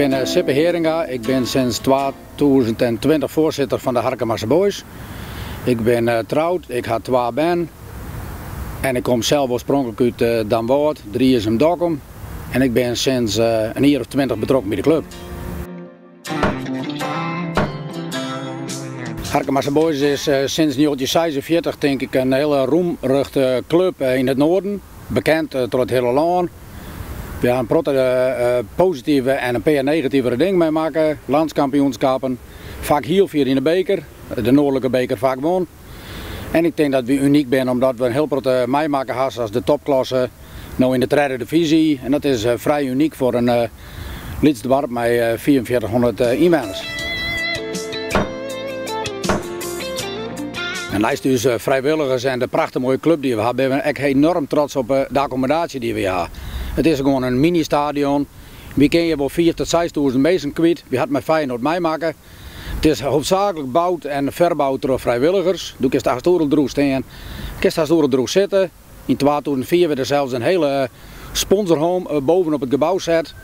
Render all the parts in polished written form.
Ik bin Sippe Heeringa, ik bin sinds 2020 foarsitter fan de Harkemase Boys. Ik bin troud, ik ha twa bern en ik kom sels oarspronklik út Damwâld, Driezum, Dokkum en ik bin sinds in jier of 20 betrokken by de klup. Harkemase Boys is sinds 1946 tink ik in hiele roemruchte klup yn it noarden, bekend troch it hiele lân. We ha in protte positive en in pear negativere dingen meimakke, landskampioenskappen, faak hiel fier yn de beker, de noardlike beker faak won. En ik tink dat wy unyk binne omdat we in hiel protte meimakke ha sa as de topklasse, no yn de tredde divyzje en dat is frij unyk foar in lyts doarp mei 4500 ynwenners. En neist ús frijwilligers en de prachtich moaie klup dy't we ha, binne we ek enorm trots op de akkommodaasje dy't we ha. It is gewoan in mini-stadion. Wy kinne hjir wol 5 tot 6000 minsken kwyt. Wy ha it mei Feyenoord meimakke. It is hoofdsaaklik boud en ferboud troch frijwilligers. Do kinst hast oeral droech stean, kinst hast oeral droech sitte. Yn 2004 wurdt der sels in hiele sponsorhome bovenop it gebou set.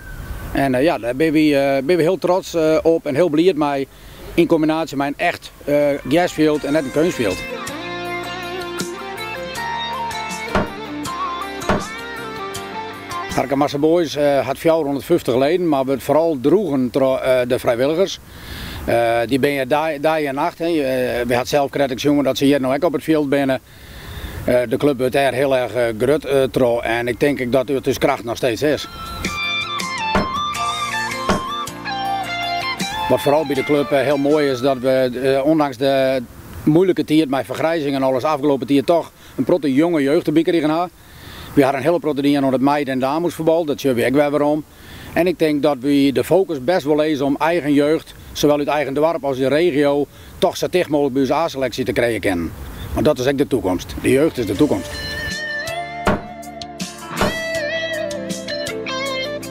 En ja, dêr binne wy, binne we hiel trots op en hiel bliid mei. Yn kombinaasje mei in echt gersfjild en net in keunstfjild. Harkemase Boys hat 450 leden, mar wurdt foaral droegen troch de frijwilligers. Dy binne hjir dei en nacht. Wy ha sels krekt sjoen dat se hjir no ek op it fjild binne. De klup wurdt dêr hiel erch grut troch en ik tink ek dat it ús kracht noch steeds is. Wat foaral by de klup hiel moai is dat we ûndanks de moeilike tiid mei fergrijzing en alles afgelopen tiid toch in protte jonge jeugd derby krigen ha. Wy ha in hiele protte dien oan it meid- en damesfuotbal, dat sjogge wy ek wer werom. En ik tink dat wy de fokus best wol lizze om eigen jeugd, sawol út eigen doarp as de regio, toch sa ticht mooglik by ús A-seleksje te krijen kinnen. Want dat is ek de toekomst. De jeugd is de toekomst.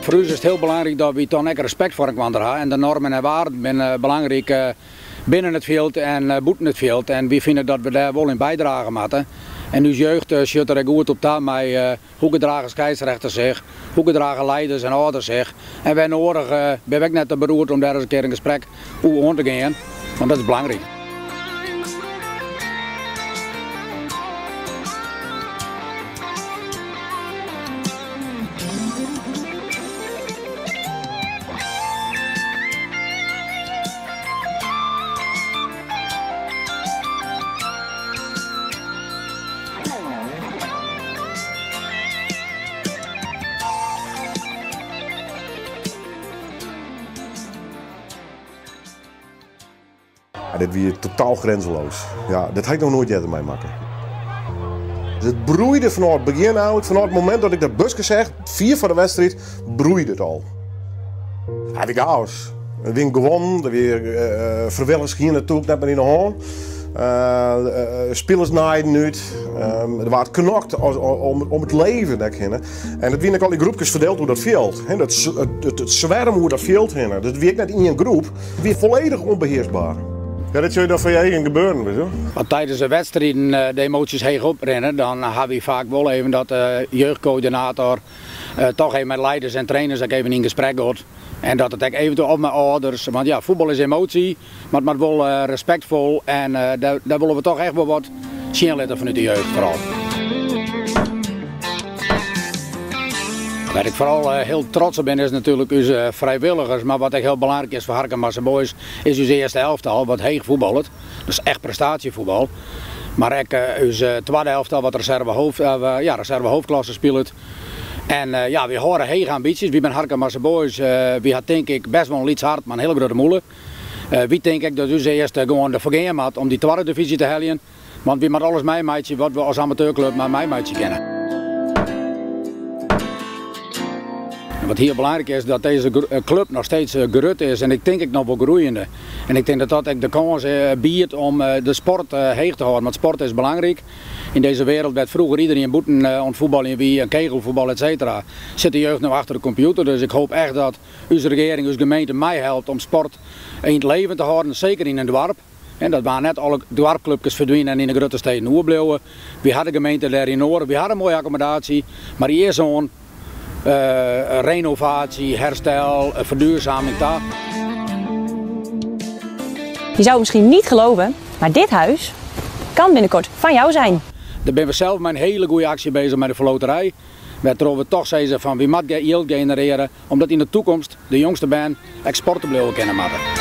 Foar ús is it hiel belangryk dat wy dan ek respekt foar elkoar ha en de normen en waarden binne belangryk binnen it fjild en bûten it fjild en wy fine dat we dêr wol yn bydrage moatte. En ús jeugd sjocht der ek goed op ta mei hoe gedrage skeidsrechters sich, hoe gedrage leiders en âlders sich en wêr noadich binne we ek net te beroerd om dêr ris in kear in gesprek oer oan te gean, want dat is belangryk. Ja, dit wie totaal grenzeloos. Ja, dat ha ik noch noait earder meimakke. Dus it broeide fanôf it begjin ôf, fanôf it momint dat ik dat buske seach, fier foar de wedstriid, broeide it al. Ja, wie chaos. Der wiene gewonnen, der wie uh, frijwilligers hiene it net mear yn de hân. Uh, spilers naaiden út. Der waard knokt om it leven ek hinne. En it wiene ek al dy groepkes ferdield oer dat fjild. Hè, dat, it swerm oer dat fjild hinne. Dat wie ek net ien groep. It wie folledich ûnbehearsber. Ja, dat soe je dan foar je eagen gebeuren, weet je. Want tidens de wedstriden de emoasjes heech oprinne, dan ha wy faak wol even dat de jeugdkoördinator toch even mei leiders en trainers ek even yn gesprek giet. En dat it ek eventueel of mei âlders, want ja, fuotbal is emotie, mar it moat wol respektfol en dêr wolle we toch echt wol wat sjen litte fanút de jeugd foaral. Wêr't ik foaral hiel trots op bin is natuerlik ús frijwilligers, mar wat ek hiel belangryk is foar Harkemase Boys is ús earste elftal wat heech fuotballet, dus echt prestaasjefuotbal. Mar ek ús twadde elftal wat reserve, hoofd, ja, reserve hoofdklasse spilet. En ja, wy hâlde hege ambysjes. Wy binne Harkemase Boys, wy ha tink ik best wol in lyts hart, mar in hiele grutte mûle. Wy tinke ek dat ús earste gewoan derfoar gean moat om dy twadde divyzje te heljen. Want wy moatte alles meimeitsje wat we as amateurklup mar meimeitsje kinne. En wat hiel belangryk is, dat dizze klup noch steeds grut is en ik tink ek noch wol groeiende. En ik tink dat dat ek de kâns biedt om de sport heech te hâlden, want sport is belangryk. Yn dizze wereld wêr't froeger iderien bûten oan it fuotbaljen wie, en kegelfuotbal et cetera, sit de jeugd no achter de kompjûter. Dus ik hoop echt dat ús regearing, ús gemeente meihelpt om sport yn it leven te hâlden, seker yn in doarp. En dat waar net alle doarpklupkes ferdwine en yn de grutte steden oerbliuwe. Wy ha de gemeente dêryn noadich, wy ha in moaie akkommodaasje, mar dy is oan. Renovatie, herstel, verduurzaming ta. Je zou het misschien niet geloven, maar dit huis kan binnenkort van jou zijn. Daar ben we zelf met een hele goede actie bezig met de verloterij. Waardoor we toch zeggen van wie moet geld genereren, omdat in de toekomst de jongste band export te blijven kennen maken.